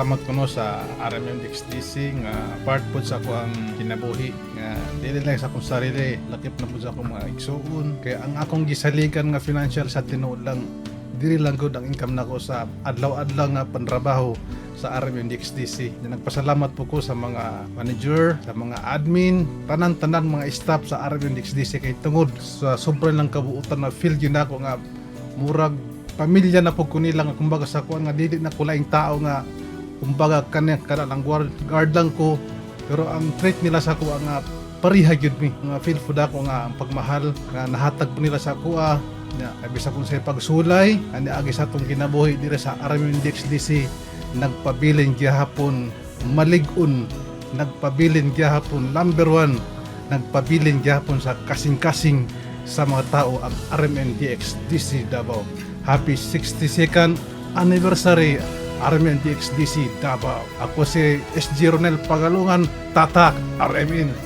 Nagpasalamat ko, no, sa RMN DXDC nga part pod sa akoang kinabuhi nga dili lang sa akong sarili, lakip na pod sa akong mga igsuon, kay ang akong gisaligan nga financial sa tinuod lang, diri lang gud ang income nako sa adlaw-adlaw nga panrabaho sa RMN DXDC. Nagpasalamat po ko sa mga manager, sa mga admin, tanan-tanan mga staff sa RMN DXDC kay tungod sa sobrang lang kabuutan na feel gyud nako nga murag pamilya na pud ko nila, nga kumbaga sa kuan nga dili na ko laing tao, nga kumbaga kanya kana lang, guard, guard lang ko, pero ang treat nila sa ako nga pareha gyud mi, nga feel pud ako nga ang pagmahal nga nahatag po nila sa akoa nga bisan kung sa pagsulay ani agi sa atong kinabuhi diri sa RMN DXDC, nagpabilin gihapon malig-on, nagpabilin gihapon number one, nagpabilin gihapon sa kasing-kasing sa mga tao ang RMN DXDC Davao. Happy 62nd anniversary, RMN DXDC Davao. Ako si SG Ronel Pagalungan, Tatak RMN.